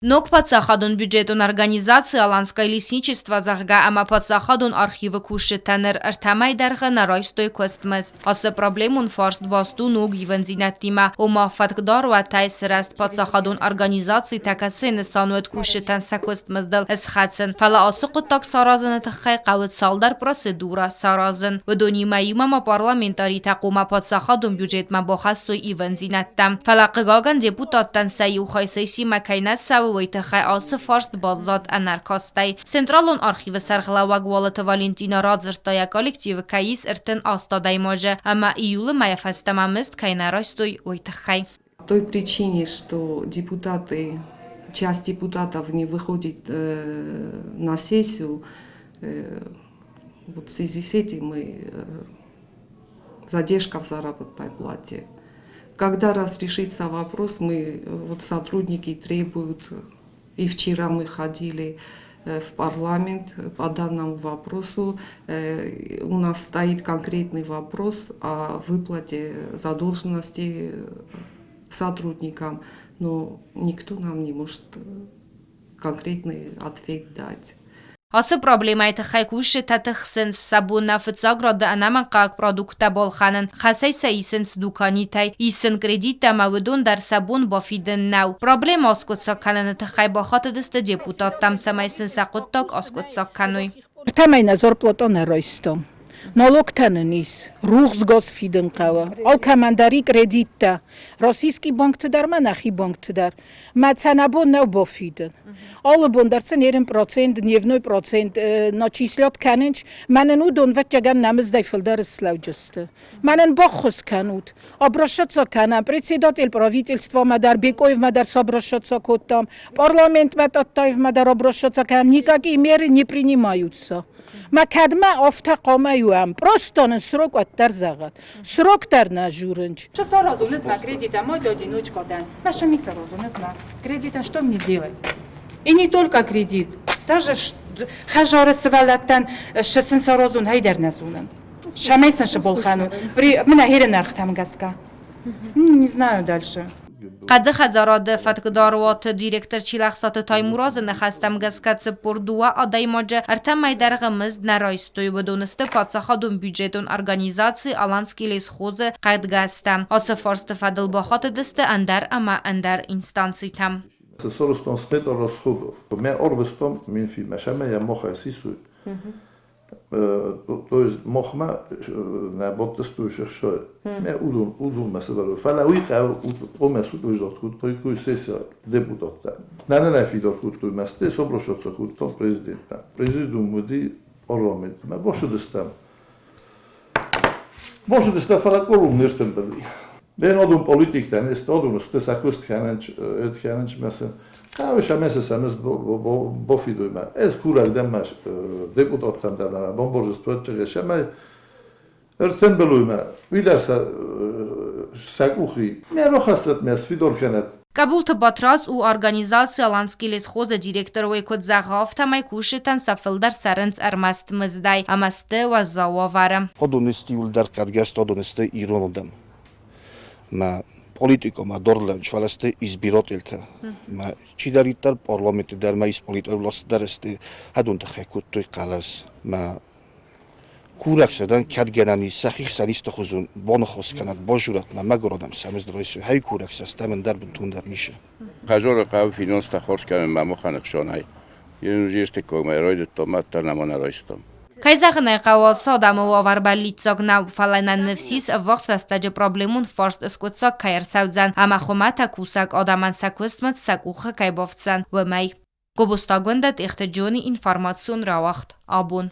Ног паддзахадон бюджетон организаци «Аланское лесничество», зӕгъгӕ, ӕмӕ паддзахадон архивы кусджытӕ ныр ӕртӕ мӕйы дӕргъы нӕ райстой куыстмызд. Ацы проблемон фарст баст у ног ивындзинӕдтимӕ, ома фӕткдаруатӕй сырӕзт паддзахадон организацитӕ, кӕцыйы нысан уыд кусджытӕн сӕ куыстмыздыл схӕцын. Фӕлӕ ацы хъуыддаг саразыны тыххӕй хъӕуы цалдӕр процедурӕ саразын. Уыдонимӕ иумӕ ма парламентаритӕ хъуамӕ паддзахадон бюджетмӕ бахӕссой ивындзинӕдтӕ. Фӕлӕ, хъыгагӕн, депутаттӕн сӕ иу хай сессимӕ кӕй нӕ цӕуы, уый тыххӕй ацы фарст баззад ӕнӕркастӕй. Централон архивы сӕргълӕууӕг Уалыты Валентина радзырдта, йӕ коллективы кӕй ис 38 адӕймаджы ӕмӕ июлы мӕйӕ фӕстӕмӕ мызд кӕй нӕ райстой, уый тыххӕй. Той причине, что депутаты, часть депутатов не выходит на сессию, вот в связи с этим мы задержка в заработной плате. Когда разрешится вопрос, мы, вот сотрудники требуют, и вчера мы ходили в парламент по данному вопросу. У нас стоит конкретный вопрос о выплате задолженности сотрудникам, но никто нам не может конкретный ответ дать. Ацы проблемӕйы тыххӕй кусджытӕ тыхсынц, сӕ бон нӕ фыццаг рады ӕнӕмӕнгхъӕуӕг продукттӕ балхӕнын, хӕсӕй сӕ исынц дуканитӕй, исын кредиттӕ ӕмӕ уыдон дӕр сӕ бон бафидын нӕу. Проблемӕ аскъуыддзаг кӕныны тыххӕй бахатыдысты депутаттӕм, цӕмӕй сын сӕ хъуыддаг аскъуыддзаг кӕной. Ӕртӕмӕй нӕ зарплатӕ нӕ райстам. Налогтӕ нын ис, рухс газ фидын хъӕуы, алкӕмӕн дӕр и кредиттӕ, российский банкты дӕр ма нӕхи банкты дӕр. Мӕ цӕнӕбон нӕу бафидын. Алы бон дӕр сын ерын процент, дневной процент начислят кӕнынц. Мӕнӕн уыдон вӕццӕгӕн нӕ мыздӕй фылдӕр слӕуджысты. Мӕнӕн баххуыс кӕнут. Обращаться кӕнӕм председатель правительствомӕ дӕр, Бекоевмӕ дӕр собращаться кодтам, парламентмӕ Таттаевмӕ дӕр обращаться кӕнӕм. Никакие меры не принимаются. Мӕ кӕдмӕ афтӕ хъуамӕ уӕм? Просто нын срок уӕддӕр зӕгъӕд. Срок дӕр нӕ журынч. Что сразу не знаю, кредита, мой одиночка, да. Маша ми сразу не знаю. Кредита что мне делать? И не только кредит, даже хӕжары сывӕллӕттӕн сын саразун хайдӕр нӕ зонын. Шамӕй сын сыболхӕну. При мына херен ӕргътӕм гӕсгӕ. Не знаю дальше. Хъӕды хӕдзарады фӕткдаруаты директор Чилӕхсаты Таймуразы ныхӕстӕм гӕсгӕ 42 адӕймаджы ӕртӕ мӕй дӕргъы мызд нӕ райстой. Уыдон сты паддзахадон бюджетон организаци «Аланский лесхоз-ы хъӕдгӕстӕ. Ацы фарсты фӕдыл бахатыдысты ӕндӕр ӕмӕ ӕндӕр инстанцитӕм. Соростон смета расходов. Мӕ ӕрвыстон Минфинмӕ, сӕмӕ махӕй сисуй. То есть махмӕ нӕ бадтыстуй сӕ мӕ удон удонмӕ цыдӕр. Фӕлӕ уый хъӕуы омӕ суд загъд кодтой сессия депутаттӕ. Нӕ нӕ фидар кодтой мӕсты, собросаться кодтам президенттӕ. Президиум уыди парламентмӕ бацыдыстӕм. Бацыдыстӕм, фӕлӕ кворум не ртымбыл. Бен адон политиктӕ не сты, адон сты сӕ куыст кӕнынч, эд кӕнынч мӕ Хъӕуы сӕ мӕ сӕ мызд бафидой мӕ. Ӕз курӕг дӕн мӕ депутаттӕм дӕр ӕмӕ бамбӕрзӕст сӕмӕй ӕртӕмбӕлой мӕ. Уый дӕр сӕ сӕ къухи. Мӕ рахӕссӕт мӕ, сфидар кӕнӕт. Къӕбулты Батрадз у организаци «Аланский лесхоз-ы директор. Уый куыд зӕгъы, афтӕмӕй кусджытӕн сӕ фылдӕр цӕрынц ӕрмӕст мыздӕй ӕмӕ сты уӕззау уавӕры. Адон сты иуылдӕр хъӕдгӕстӕ, адон сты ирон адӕм. Мӕ политикӕ мӕ дорлӕн фӕлӕ сты избирательтӕ. Мӕ чидӕриддӕр парламенты дӕр мӕ исполнитель власти дӕр сты, адон тыххӕй кодтой хъӕлӕс. Мӕ курӕг сӕ дӕн, кӕд гӕнӕн ис, сӕхи хсӕн исты хуызон баныхас кӕнӕд, базурӕт мӕ мӕгуыр адӕм сӕ мызд райсой, хӕй курӕг сӕ стӕм ӕндӕр бынтондӕр ницы. Хӕзоры хъӕуы финанстӕ хорз кӕнын мӕ махӕн ӕхсонӕй. Юниверситеткомӕ райдыдтон, мадта нӕма нӕ райстам. Кӕй зӕгъын ӕй хъӕуы, ацы адӕмы уавӕр бӕллиццаг нӕу, фӕлӕ нӕ ныфс ис, ӕввахс рӕстӕджы проблемон фарст скъуыддзаг кӕй ӕрцӕудзӕн ӕмӕ хуымӕтӕг кусӕг адӕмӕн сӕ куыстмӕ сӕ къухы кӕй бафтдзӕн, уымӕй. Гобозтагондӕ Тъехты Джоны информацион рауагъд абон.